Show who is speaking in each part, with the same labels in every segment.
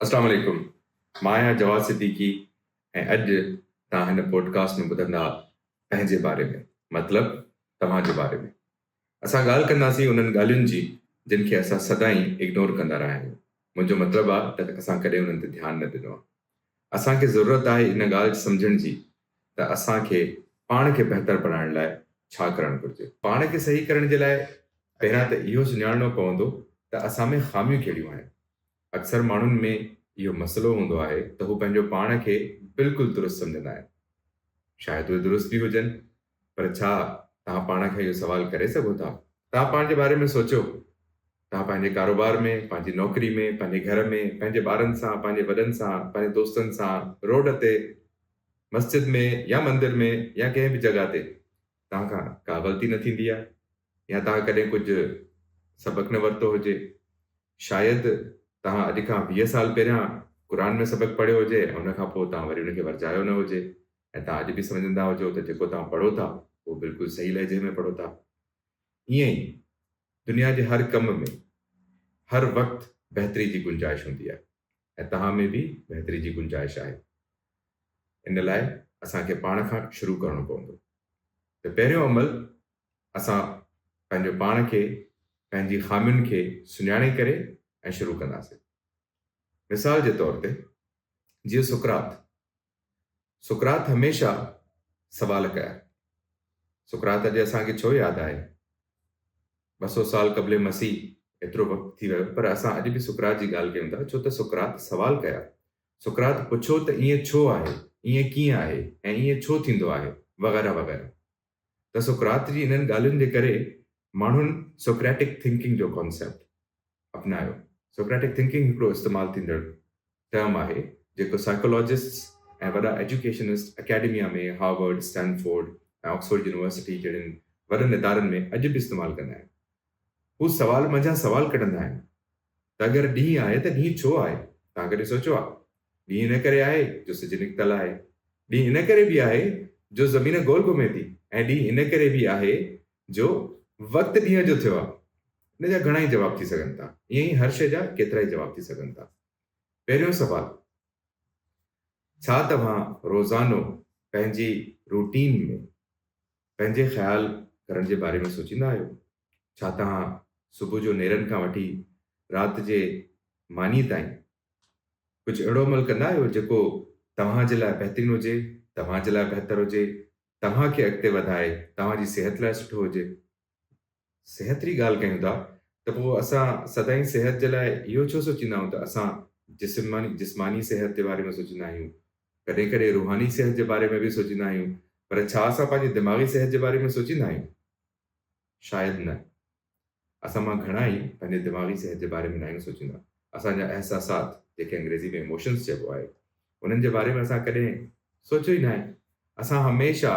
Speaker 1: اسلام عليڪم، مان آهيان جواد صديقي ۽ اڄ توهان هن پوڊڪاسٽ ۾ ٻڌندا پنهنجي باري ۾، مطلب توهان جي باري ۾. اسان ڳالهه ڪنداسين انهن ڳالهين جي جن کي اسان سدائين اگنور ڪندا رهيا آهيون. منهنجو مطلب آهي ته اسان ڪڏهن انهن تي ڌيان نه ڏنو آهي. اسان کي ضرورت آهي ان ڳالهه سمجهڻ جي ته اسان کي پاڻ کي بهتر بڻائڻ لاء ڇا ڪرڻ گهرجي. پاڻ کي صحيح ڪرڻ جي لاء پهريان ته اهو سڃاڻڻو پوندو ته اسان ۾ خاميون ڪهڙيون آهن. اڪثر ماڻهن ۾ اهو مسئلو هوندو آهي ته هو پنهنجو پاڻ کي بلڪل درست سمجهندا آهن. شايد اهي درست به هجن، پر ڇا توهان پاڻ کان اهو سوال ڪري سگهو ٿا؟ توهان پنهنجي باري ۾ سوچيو، توهان پنهنجي ڪاروبار ۾، پنهنجي نوڪري ۾، پنهنجي گهر ۾، پنهنجي ٻارن سان، پنهنجي وڏن سان، پنهنجي دوستن سان، روڊ تي، مسجد ۾ يا مندر ۾ يا ڪنهن به جڳهه تي توهان کان ڪا غلطي نه ٿيندي آهي يا توهان ڪڏهن ڪجهه سبق نه ورتو هجي. شايد توهان اڄ کان 20 سال پهريان قرآن ۾ سبق پڙهيو هجي ۽ ان کان پوء توهان وري ان کي ورجايو نه هجي ۽ توهان اڄ به سمجهندا هجو ته جيڪو توهان پڙهو ٿا اهو بلڪل صحيح لهجي ۾ پڙهو ٿا. ائين ئي دنيا جي هر ڪم ۾ هر وقت بهتري جي گنجائش هوندي آهي ۽ توهان ۾ به بهتري جي گنجائش آهي. ان لاء اسان کي پاڻ کان شروع ڪرڻو پوندو ته پهريون عمل اسان پنهنجو پاڻ کي، پنهنجي خامين کي سڃاڻي ڪري ۽ شروع ڪنداسين. مثال جي طور تي جيئن سقراط، سقراط هميشه سوال ڪيا. سقراط اڄ اسان کي ڇو ياد آهي؟ 200 سال قبل مسيح ايترو وقت ٿي ويو پر اسان اڄ به سقراط جي ڳالهه ڪيون ٿا ڇو ته سقراط سوال ڪيا. سقراط پڇيو ته ائين ڇو آهي، ائين ڪيئن آهي ۽ ائين ڇو ٿيندو آهي وغيره وغيره. ته سقراط جي انهن ڳالهين جي ڪري ماڻهن سوڪريٽڪ ٿنڪنگ جو ڪانسيپٽ اپنايو. سوڪريٽڪ ٿنڪنگ هڪڙو استعمال ٿيندڙ ٽرم آهي جيڪو سائيڪالاجسٽس ۽ وڏا educationist academia ۾ Harvard, Stanford ۽ Oxford university جهڙن وڏن ادارن ۾ اڄ به استعمال ڪندا آهن. هو سوال منجهان سوال ڪڍندا آهن ته اگر ڏينهن آهي ته ڏينهن ڇو آهي؟ توهان ڪڏهن سوچيو آهي؟ ڏينهن ان ڪري آهي جو سج نڪتل آهي. ڏينهن ان ڪري به آهي جو زمين گول گهمي ٿي ۽ ڏينهن ان ڪري به آهي جو وقت ڏينهن جو ٿيو آهي. ان جا گهڻا ئي جواب ٿي سگهن ٿا. ائين ئي هر شيء جا ڪيترائي جواب ٿي سگهن ٿا. پهريون سوال، ڇا توهان روزانو پنهنجي روٽين ۾ پنهنجي خيال ڪرڻ جي باري ۾ سوچيندا آهيو؟ ڇا توهان صبح جو نيرن کان وٺي رات جي ماني تائين ڪجهه اهڙو عمل ڪندا آهيو جيڪو توهان جي لاء بهترين هجي، توهان جي لاء بهتر هجي، توهان کي اڳتي وڌائي، توهان جي صحت لاء سٺو هجي. صحت جي ڳالهه ڪيون ٿا ته پوء اسان سدائين صحت جي لاء اهو ڇو سوچيندا آهيون ته اسان جسماني جسماني صحت جي باري ۾ سوچيندا آهيون، ڪڏهن ڪڏهن روحاني صحت جي باري ۾ به سوچيندا آهيون پر ڇا اسان پنهنجي دماغي صحت جي باري ۾ سوچيندا آهيون؟ شايد نه. اسان مان گهڻا ئي پنهنجي دماغي صحت جي باري ۾ ناهيون سوچيندا. اسان جا احساسات، جنهن کي انگريزي ۾ Emotions چئبو آهي، انهن جي باري ۾ اسان ڪڏهن سوچيو ئي ناهي. اسان هميشه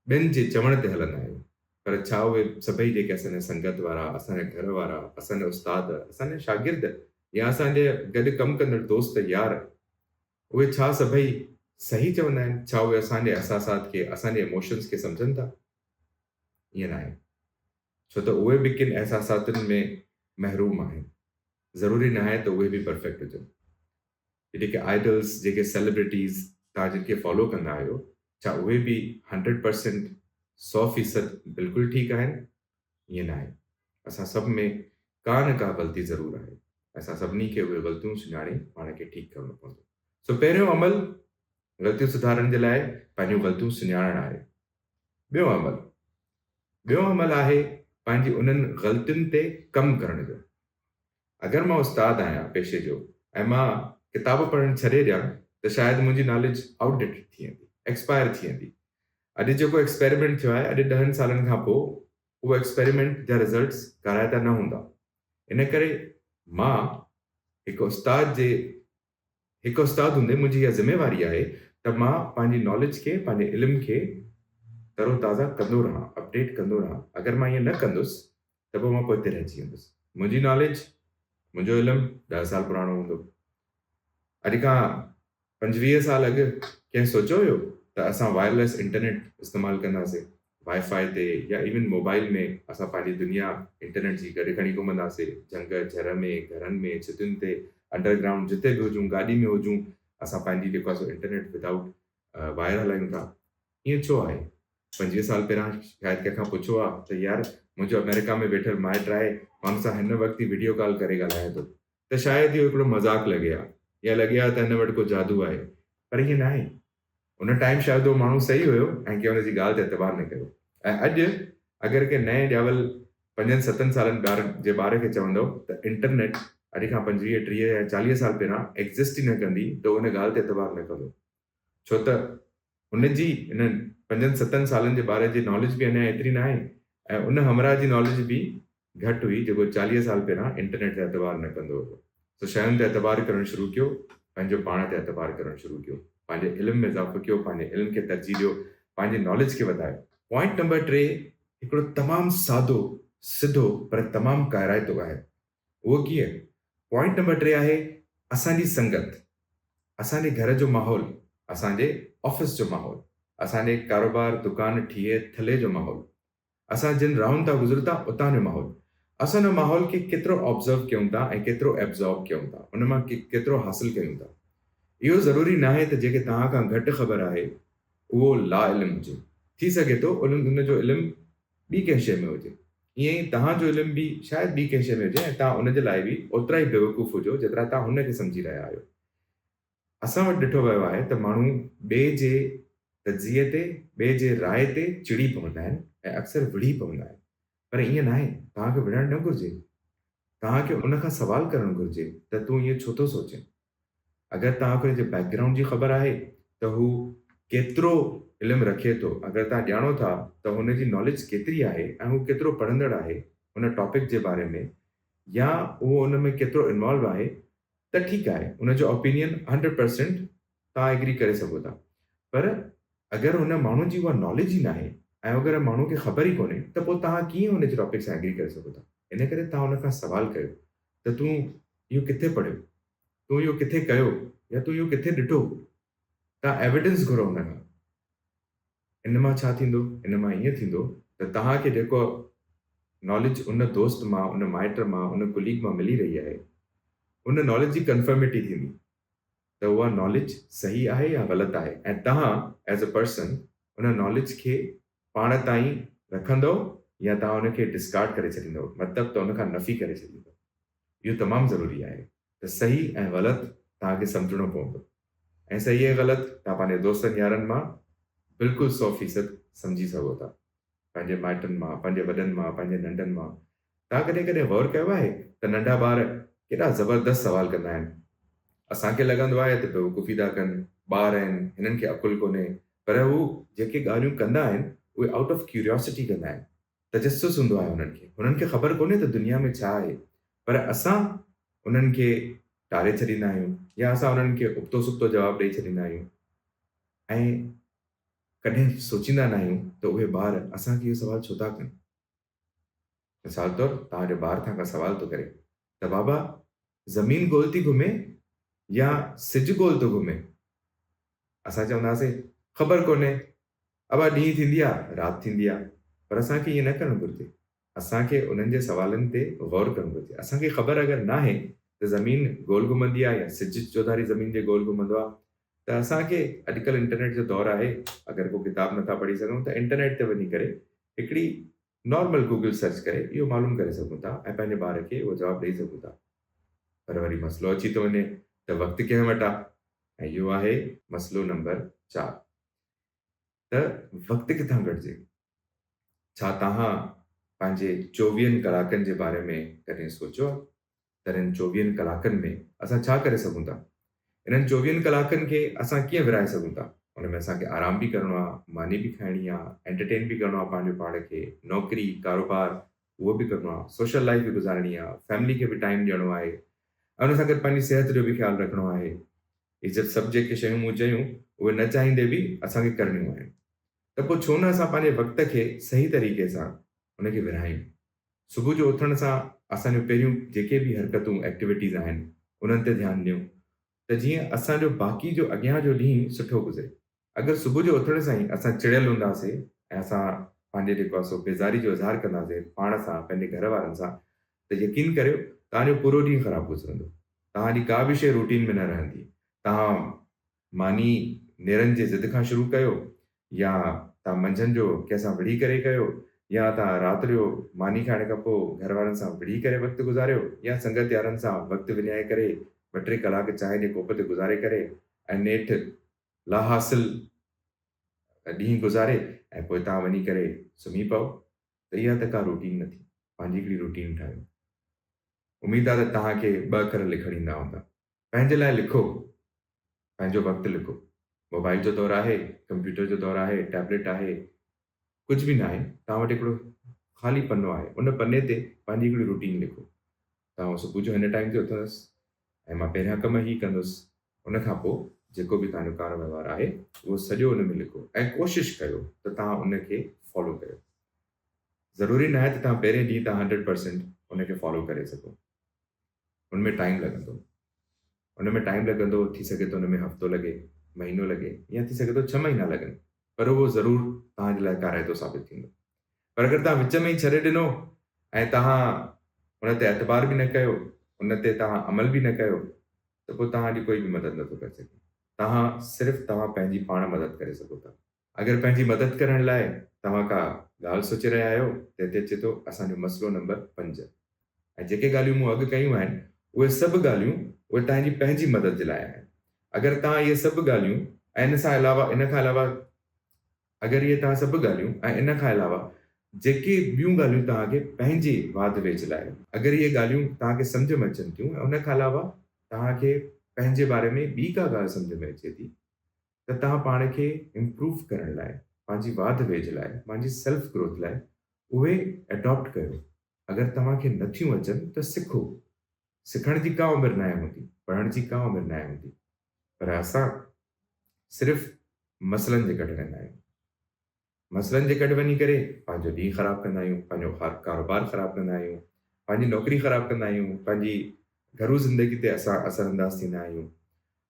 Speaker 1: ٻين جي چوڻ تي هلندا آهيون. پر ڇا اهي سڀئي جيڪي اسان جا سنگت وارا، اسان جا گهر وارا، اسان جا استاد، اسان جا شاگرد يا اسان جي گڏ ڪم ڪندڙ دوست يار، اهي ڇا سڀئي صحيح چوندا آهن؟ ڇا اهي اسان جي احساسات کي، اسان جي Emotions کي سمجهن ٿا؟ ائين ناهي. ڇو ته اهي به ڪن احساساتن ۾ محروم آهن. ضروري ناهي ته اهي به پرفيڪٽ هجن. هي جيڪي آئيڊلز، جيڪي سيلبرٽيز توهان جن کي فالو ڪندا آهيو، ڇا اهي به هنڊريڊ پرسينٽ، سو فيصد، بلڪل ٺيڪ آهن؟ ائين ناهي. اسان سڀ ۾ ڪا نه ڪا غلطي ضرور آهي. اسان سڀني کي اهي غلطيون سڃاڻي پاڻ کي ٺيڪ ڪرڻو پوندو. سو پهريون عمل غلطيون سڌارڻ جي لاء پنهنجون غلطيون سڃاڻڻ آهي. ٻيو عمل، ٻيو عمل آهي پنهنجي انهن غلطين تي ڪم ڪرڻ جو. اگر مان استاد آهيان پيشي جو ۽ مان ڪتاب پڙهڻ ڇڏي ڏيان ته شايد منهنجي ناليج آئوٽ ڊيٽڊ ٿي ويندي، ايڪسپائر ٿي ويندي. اڄ جيڪو ايڪسپيريمينٽ ٿيو آهي اڄ ڏهن سالن کان پوء اهو ايڪسپيريمينٽ جا رزلٽس ڪارائتا نه هوندا. ان ڪري مان هڪ استاد جي هڪ استاد هوندي منهنجي اها ذميواري آهي ته مان پنهنجي ناليج کي، پنهنجي علم کي ترو تازه ڪندو رهان، اپڊيٽ ڪندو رهان. اگر مان ائين نه ڪندس ته پوء مان پوئتي رهجي ويندس. منهنجي ناليج، منهنجو علم ڏهه سال پراڻو هوندو. اڄ کان 25 سال اڳ ڪنهن سوچيو هيو ته اسان وائرليس انٽرنيٽ استعمال ڪنداسين؟ وائي فائي تي يا ايون موبائل ۾ اسان پنهنجي دنيا انٽرنيٽ جي گڏ کڻي گهمنداسين، جهنگ جهر ۾، گهرن ۾، ڇتين تي انڊر گرائونڊ جتي به هجون، گاڏي ۾ هجون، اسان پنهنجي جيڪو آهي سو انٽرنيٽ ودائوٽ وائر هلايون ٿا. ائين ڇو آهي؟ 25 سال پهريان شايد ڪنهن کان پڇو ها ته يار منهنجو آمريڪا ۾ ويٺل مائٽ آهي، مان ان سان هن وقت ئي وڊيو ڪال ڪري ڳالهايان ٿو ته شايد اهو هڪڙو مذاق لڳي ها يا لڳي ها ته هن وٽ ڪو جادو آهي، پر ائين ناهي. ان ٽائيم شايد اهو ماڻهو صحيح هيو ۽ ڪنهن ان جي ڳالهه تي اعتبار نه ڪيو ۽ اڄ اگر ڪنهن نئين ڄاول پنجن ستن سالن ٻار جي ٻار کي چوندؤ ته انٽرنيٽ اڄ کان 25، 30 يا 40 سال پهريان ايگزسٽ ئي نه ڪندي ته اهو ان ڳالهه تي اعتبار نه ڪندو ڇو ته هن جي انهن پنجن ستن سالن جي ٻار جي ناليج به اڃا ايتري ناهي ۽ ان همراهه جي ناليج به گهٽ هئي جيڪو 40 سال پهريان انٽرنيٽ تي اعتبار نه ڪندو هيو. سو شين تي اعتبار ڪرڻ شروع ڪيو، پنهنجو پاڻ تي اعتبار ڪرڻ شروع ڪيو، پنهنجي علم ۾ اضافو ڪيو، پنهنجي علم کي ترجيح ڏيو، پنهنجي ناليج کي وڌايو. پوائنٽ نمبر 3 هڪڙو تمام سادو، سڌو پر تمام ڪارائتو آهي. اهو ڪيئن؟ پوائنٽ نمبر 3 آهي اسان جي سنگت، اسان جي گهر جو ماحول، اسان جي آفيس جو ماحول، اسان جي ڪاروبار، دڪان، ٺيهي، ٿلهي جو ماحول. اسان جن راهن تان گذرون ٿا اتان جو ماحول. اسان ان ماحول کي ڪيترو آبزرو ڪيون ٿا ۽ ڪيترو ايبزارب ڪيون ٿا، ان مان ڪيترو حاصل ڪيون ٿا. اهو ضروري ناهي ته جنهن کي توهان کان گهٽ خبر آهي اهو لا علم هجي. ٿي سگهي ٿو ان جو علم ٻي ڪنهن شيء ۾ هجي. ائين ئي توهان جو علم به شايد ٻي ڪنهن شيء ۾ هجي ۽ توهان ان جي لاء به اوترا ئي بيوقوف هجو جيترا توهان هن کي سمجهي رهيا آهيو. اسان وٽ ڏٺو ويو آهي ته ماڻهو ٻئي جي تجزيي تي، ٻئي جي راء تي چڙي پوندا آهن ۽ اڪثر وڙهي پوندا آهن. پر ائين ناهي، توهان کي وڙهڻ نه گهرجي. توهان کي ان کان سوال ڪرڻ گهرجي ته تون ائين ڇو ٿو سوچين؟ اگر توهان کي ان جي بيڪ گرائونڊ جي خبر آهي ته هو ڪيترو علم رکي ٿو، اگر توهان ڄاڻو ٿا ته هن جي ناليج ڪيتري آهي ۽ هو ڪيترو پڙهندڙ آهي ان ٽاپڪ جي باري ۾ يا اهو ان ۾ ڪيترو انوالو آهي ته ٺيڪ آهي ان جو اوپينين هنڊريڊ پرسينٽ توهان ايگري ڪري سگهو ٿا پر اگر ان ماڻهو جي اها ناليج ئي ناهي ۽ اگر ماڻهو کي خبر ئي ڪونهي ته پوء توهان ڪيئن ان جي ٽاپڪ سان ايگري ڪري سگهو ٿا. ان ڪري توهان ان کان سوال ڪيو ته تون اهو ڪٿي پڙهيو، تون اهو ڪٿي ڪيو يا تون اهو ڪٿي ڏٺو. توهان ايويڊنس گهرو ان کان. ان مان ڇا ٿيندو؟ ان مان ائين ٿيندو ته توهان کي جيڪو ناليج ان دوست مان، ان مائٽ مان، ان ڪليگ مان ملي رهي آهي، ان ناليج جي ڪنفرمٽي ٿيندي ته اها ناليج صحيح آهي يا غلط آهي ۽ توهان as a person in knowledge کي پاڻ تائين رکندؤ يا توهان ان کي ڊسڪارڊ ڪري ڇڏيندؤ، مطلب ته ان کان نفي ڪري ڇڏيندؤ. اهو تمام ضروري آهي ته صحيح ۽ غلط توهان کي سمجهڻو پوندو. ۽ صحيح ۽ غلط توهان پنهنجي دوستن يارن مان بلڪل سو فيصد سمجهي سگهو ٿا. پنهنجي مائٽن مان، پنهنجي وڏن مان، پنهنجي ننڍن مان. توهان ڪڏهن ڪڏهن غور ڪيو آهي ته ننڍا ٻار ڪيڏا زبردست سوال ڪندا آهن. اسان کي لڳندو آهي ته بيوقوفي ٿا ڪن، ٻار آهن، هنن کي عقل ڪونهي، پر هو جيڪي ڳالهيون ڪندا آهن اهي آئوٽ آف ڪيوريوسٽي ڪندا آهن. تجسس هوندو آهي انهن کي. هنن کي خبر ڪونهي ته دنيا ۾ ڇا آهي، پر اسان انهن کي ٽاري ڇڏيندا آهيون يا اسان انهن کي ابتو سبتو جواب ڏئي ڇڏيندا آهيون ۽ ڪڏهن سوچيندا ناهيون ته اهي ٻار اسان کي اهو سوال ڇو ٿا ڪن. مثال طور توهان جو ٻار توهان کان سوال ٿو ڪري ته بابا زمين گول ٿي گهمي يا سج گول ٿو گهمي؟ اسان چونداسين خبر ڪونهي ابا ڏينهن ٿيندي آ رات ٿيندي آ پر اسان کي ائين نه ڪرڻ گهرجي. اسان کي انهن جي سوالن تي غور ڪرڻ گهرجي. اسان کي خبر اگر ناهي ته زمين گول گهمندي آ يا سج چوڌاري زمين جي گول گهمندو آ ته اسان کي اڄڪلهه انٽرنيٽ جو دور آهي اگر ڪو ڪتاب نٿا پڙهي سگهون ته انٽرنيٽ تي وڃي ڪري هڪڙي نارمل گوگل سرچ ڪري اهو معلوم ڪري سگهون ٿا ۽ پنهنجي ٻار کي اهو جواب ڏئي سگهون ٿا. پر وري مسئلو اچي ٿو وڃي ته وقت ڪنهن وٽ آ ۽ اهو آهي مسئلو نمبر 4. ته وقت ڪٿان ڪڍجي؟ ڇا توهان پنهنجي چوويهن ڪلاڪن جي باري ۾ ڪڏهن سوچيو آهي ته انهن چوويهن ڪلاڪن ۾ اسان ڇا ڪري سگهون ٿا؟ انهن چوويهن ڪلاڪن کي اسان ڪيئن ورهائي سگهون ٿا؟ ان ۾ اسان کي آرام به ڪرڻو آهي، ماني به کائڻي آهي، انٽرٽين به ڪرڻو آهي پنهنجو پاڻ کي، نوڪري، ڪاروبار اهو به ڪرڻو آهي، سوشل لائيف به گذارڻي آهي، فيملي کي به ٽائيم ڏيڻو آهي ۽ ان سان گڏ پنهنجي صحت جو به خيال رکڻو آهي. اهي سڀ جيڪي شيون مون چيون اهي نه چاهيندي به اسان کي ڪرڻيون آهن ته پوء ڇو نه اسان پنهنجي وقت کي صحيح طريقي سان ان کي ورهايون. صبح جو اٿڻ سان اسان جون پهريون جيڪي به حرڪتون Activities آهن انهن تي ڌيان ڏيون ته جيئن اسان جو باقي جو اڳيان جو ڏينهن سٺو گذري. اگر صبح جو اٿڻ سان ئي اسان چڙيل هونداسي ۽ اسان پنهنجي جيڪو آهي سو بيزاري جو اظهار ڪنداسي پاڻ سان پنهنجي گهر وارن سان ته يقين ڪريو توهان جو پورو ڏينهن خراب گذرندو. توهان جي ڪا به شيء روٽين ۾ نه رهندي. توهان ماني نيرن جي ضد کان شروع ڪيو يا توهان منجهند جو ڪنهن سان وڙهي ڪري ڪيو يا توهان رات جو ماني کائڻ کان پوء گهر وارن سان وڙهي ڪري وقت گذاريو يا سنگت يارن سان وقت وڃائي ڪري ٻه ٽي ڪلاڪ چانهه جي ڪوپ تي گذاري ڪري ۽ نيٺ لاحاصل ڏينهن گذاري ۽ پوء توهان وڃي ڪري سمهي پئو ته اها ته ڪا روٽين نه ٿي. پنهنجي هڪڙي روٽين ٺاهيو. اميد آهي ته توهان کي ٻه اکر لکڻ ايندا هوندا. پنهنجي لاء لکو، پنهنجو وقت لکو. موبائل جو دور آهي، ڪمپيوٽر جو دور آهي، ٽيبليٽ آهي، ڪجهه به ناهي، توهان وٽ هڪڙو خالي پنو آهي، ان پني تي پنهنجي هڪڙي روٽين لکو. ته آئون صبح جو هن ٽائيم تي اٿندس ۽ مان پهريان ڪم هي ڪندس، ان کان پوء جيڪو به توهان جو ڪار وهنوار آهي اهو سڄو ان ۾ لکو ۽ ڪوشش ڪيو ته توهان ان کي فالو ڪيو. ضروري ناهي ته توهان پهرين ڏينهن توهان هنڊريڊ پرسينٽ ان کي فالو ڪري سگهو. ان ۾ ٽائيم لڳندو. ان ۾ ٽائيم لڳندو، ٿي سگهي ٿو ان ۾ هفتو لڳي، مهينو لڳي يا ٿي سگهي ٿو ڇهه مهينا لڳن پر اهو ضرور توهان جي لاء ڪارائتو ثابت ٿيندو. پر اگر توهان وچ ۾ ئي ڇڏي ڏنو ۽ توهان ان تي اعتبار به نه ڪيو، ان تي توهان عمل به نه ڪيو ته پوء توهان جي ڪوئي به مدد نٿو ڪري سگهي. توهان صرف توهان پنهنجي پاڻ مدد ڪري سگهو ٿا. اگر پنهنجي مدد ڪرڻ لاء توهان ڪا ڳالهه سوچي رهيا آهيو ته هتي اچي ٿو اسان جو مسئلو نمبر پنج ۽ جيڪي ڳالهيون مون اڳ ڪيون آهن اهي سڀ ڳالهيون اهي توهان جي پنهنجي مدد جي لاء آهن اگر توهان اهي سڀ ڳالهيون ۽ ان سان علاوه ان کان علاوه اگر اهي توهان سڀ ڳالهيون ۽ ان کان علاوه جيڪي ٻيون ڳالهيون توهان کي پنهنجي واڌ ويجهه لاء اگر اهي ڳالهيون توهان کي سمجهه ۾ اچن ٿيون ۽ ان کان علاوه توهان کي پنهنجي باري ۾ ٻي ڪا ڳالهه سمجهه ۾ اچي ٿي ته توهان پاڻ کي امپروو ڪرڻ لاء، پنهنجي واڌ ويجهه لاء، پنهنجي سيلف گروٿ لاء اهي اڊاپٽ ڪيو. اگر توهان کي نٿيون اچن ته سکو. سکڻ جي ڪا عمر ناهي هوندي، پڙهڻ جي ڪا عمر ناهي هوندي. پر اسان صرف مسئلن جي ڪڍ رهندا آهيون. مسئلن جي ڪڍ وڃي ڪري پنهنجو ڏينهن خراب ڪندا آهيون، پنهنجو ڪاروبار خراب ڪندا آهيون، پنهنجي نوڪري خراب ڪندا آهيون، پنهنجي گهرو زندگي تي اسان اثر انداز ٿيندا آهيون.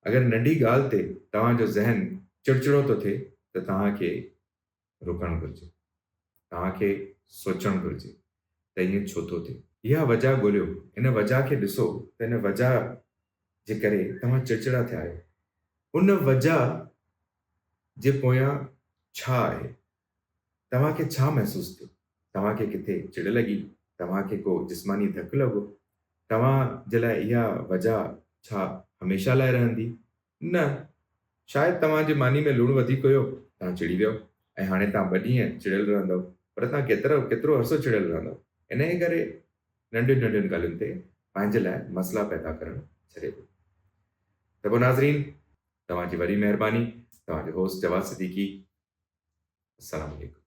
Speaker 1: اگر ننڍي ڳالهه تي توهان جو ذهن چڙچڙو ٿو ٿئي ته توهان کي رڪڻ گهرجي. توهان کي سوچڻ گهرجي ته ائين ڇو ٿو ٿئي. اها وجهه ڳوليو، ان وجهه کي ڏسو ته ان وجهه جي ڪري توهان چڙچڙا ٿيا آهيو. ان وجهه جي پويان ڇا آهي؟ توهان کي ڇا محسوس ٿيو؟ توهان کي ڪٿي چڙ لڳي؟ توهان کي ڪو جسماني ڌڪ لڳو؟ توهان جي لاء اها وجهه ڇا هميشه لاء رهندي؟ نه. شايد توهان جي ماني ۾ لوڻ وڌيڪ هيو، توهان چڙي ويؤ ۽ هاڻي توهان ٻه ڏينهن چڙيل رهندؤ. پر توهان ڪيترو ڪيترو عرصو چڙيل رهندؤ؟ انهيء ڪري ننڍين ننڍين ڳالهين تي پنهنجي لاء مسئلا پيدا ڪرڻ ڇڏي ڏيو. ته پوء ناظرين! توهان جي وڏي مهرباني. توهان جو هوسٽ جواد صديقي. السلام عليڪم.